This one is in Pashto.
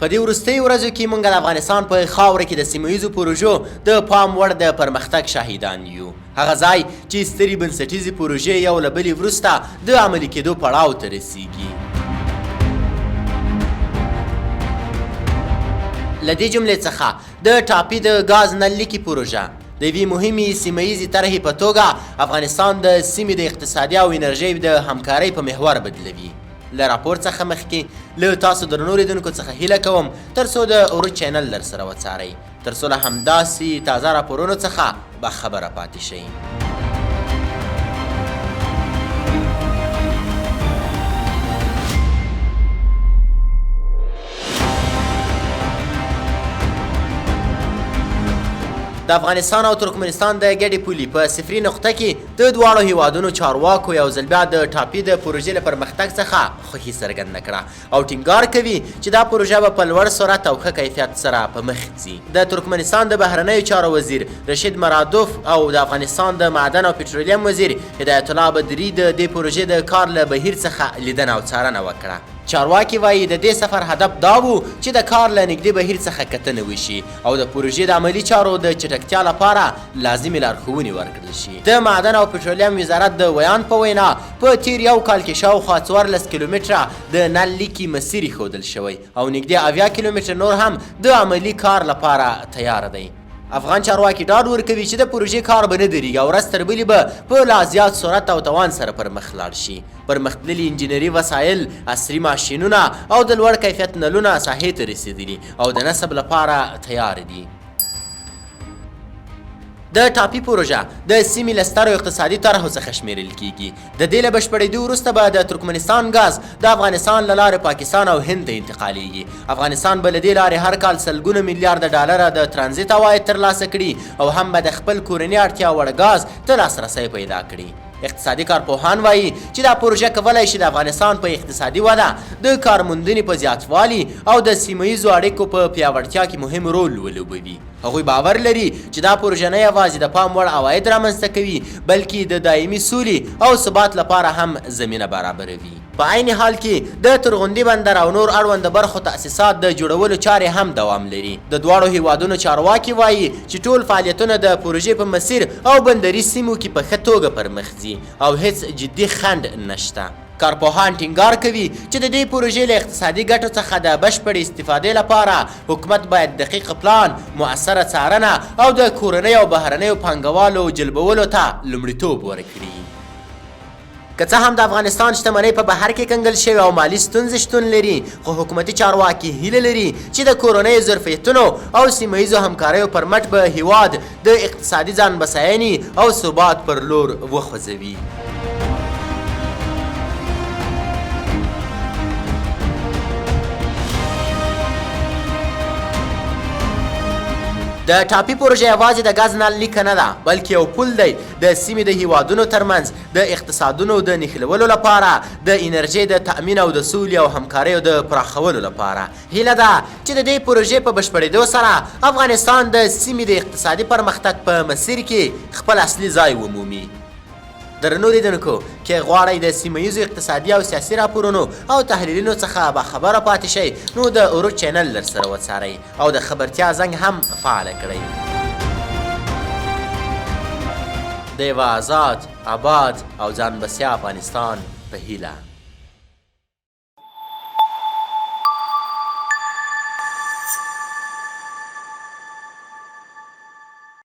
په دې وروستیو ورځو کې مونږ د افغانستان په خاوره کې د سیمه ییزو پروژو د پام وړ د پرمختګ شاهدان یو. هغه ځای چې سترې بنسټیزې پروژې یو له بلې وروسته د عملي کېدو پړاو ته رسیږي. له دې جملې څخه د ټاپي د ګاز نل لیکې پروژه د یوې مهمې سیمه ییزې طرحې په توګه افغانستان د سیمې د اقتصادي او انرژۍ د همکارۍ په محور بدلوي. له راپور څخه مخکې له تاسو درنو لیدونکو څخه هیله کوم ترڅو د عروج چینل درسره وڅارئ ترڅو له همداسې تازه راپورونو څخه باخبره پاتې شئ. د افغانستان او ترکمنستان د ګډې پولې په صفري نقطه کې د دواړو هیوادونو چارواکو یو ځل بیا د ټاپي د پروژې له پرمختګ څخه خوښي څرګنده کړه او ټینګار کوي چې دا پروژه به په لوړ سرعت او ښه کیفیت سره په مخ ځي. د ترکمنستان د بهرنیو چارو وزیر رشید مرادوف او د افغانستان د معدن او پټرولیم وزیر هدایت الله بدري د دې پروژې د کار له بهیر څخه لیدنه او څارنه وکړه. چارواکي وايي، د دې سفر هدف دا و چې د کار له نږدې بهیر څخه کتنه وشي او د پروژې د عملي چارو د چټکتیا لپاره لازمې لارښوونې ورکړل شي. د معدن او پټرولیم وزارت د ویاند په وینا، په تېر یو کال کې شاوخوا 14 کیلومتره د نل لیکې مسیر ایښودل شوی او نږدې 70 کیلومتره نور هم د عملي کار لپاره تیار دی. افغان چارواکي ډاډ ورکوي چې د پروژې کار به نه درېږي او ورځ تر بلې به په لا زیات سرعت او توان سره پر مخ لاړ شي. پرمختللي انجنیري وسایل، عصري ماشینونه او د لوړ کیفیت نلونه ساحې ته رسېدلي او د نصب لپاره تیار دي. د ټاپي پروژه د سیمې له سترو اقتصادي طرحو څخه شمېرل کېږي. د دې له بشپړېدو وروسته به د ترکمنستان ګاز د افغانستان له لارې پاکستان او هند ته انتقالېږي. افغانستان به له دې لارې هر کال سلګونه میلیارده ډالره د ترانزیت عواید ترلاسه کړي او هم به د خپل کورني اړتیا وړ ګاز ته لاسرسی پیدا کړي. اقتصادي کارپوهان وايي چې دا پروژه کولای شي د افغانستان په اقتصادي وده، د کارموندنې په زیاتوالي او د سیمه ییزو اړیکو په پیاوړتیا کې مهم رول ولوبوي. هغوی باور لري چې دا پروژه نه یوازې د پام وړ عواید رامنځته کوي، بلکې د دایمي سولې او ثبات لپاره هم زمینه برابروي. په عین حال کې د ترغندي بندر او نور اړوند برخو تأسیسات د جوړولو چارې هم دوام لري. د دواړو هېوادونو چارواکي وايي چې ټول فعالیتونه د پروژې په مسیر او بندري سیمو کې په ښه توګه پر مخ ځي او هېڅ جدي خنډ نشته. کارپوهان ټینګار کوي چې د دې پروژې له اقتصادي ګټو څخه د بشپړې استفادې لپاره حکومت باید دقیق پلان، مؤثره څارنه او د کورنیو او بهرنیو پانګوالو جلبولو ته لومړیتوب ورکړي. که څه هم د افغانستان شتمنۍ په بهر کې کنګل شوې او مالي ستونزې شتون لري، خو حکومتي چارواکي هیله لري چې د کورنیو ظرفیتونو او سیمه ییزو همکاریو پر مټ به هیواد د اقتصادي ځان بساینې او ثبات پر لور وخوځوي. د ټاپي پروژه یوازې د ګاز نل لیکه نه ده، بلکې یو پل دی د سیمې د هیوادونو ترمنځ د اقتصادونو د نښلولو لپاره، د انرژۍ د تأمین او د سولې او همکاریو د پراخولو لپاره. هیله ده چې د دې پروژې په بشپړېدو سره افغانستان د سیمې د اقتصادي پرمختګ په مسیر کې خپل اصلي ځای ومومي. درنو لیدونکو، که غواړئ د سیمه ییزو اقتصادي او سیاسي راپورونو او تحلیلونو څخه باخبره پاتې شئ، نو د عروج چینل درسره وڅارئ او د خبرتیا زنګ هم فعال کړئ. د یوه ازاد، اباد او ځان بسیا افغانستان په هیله.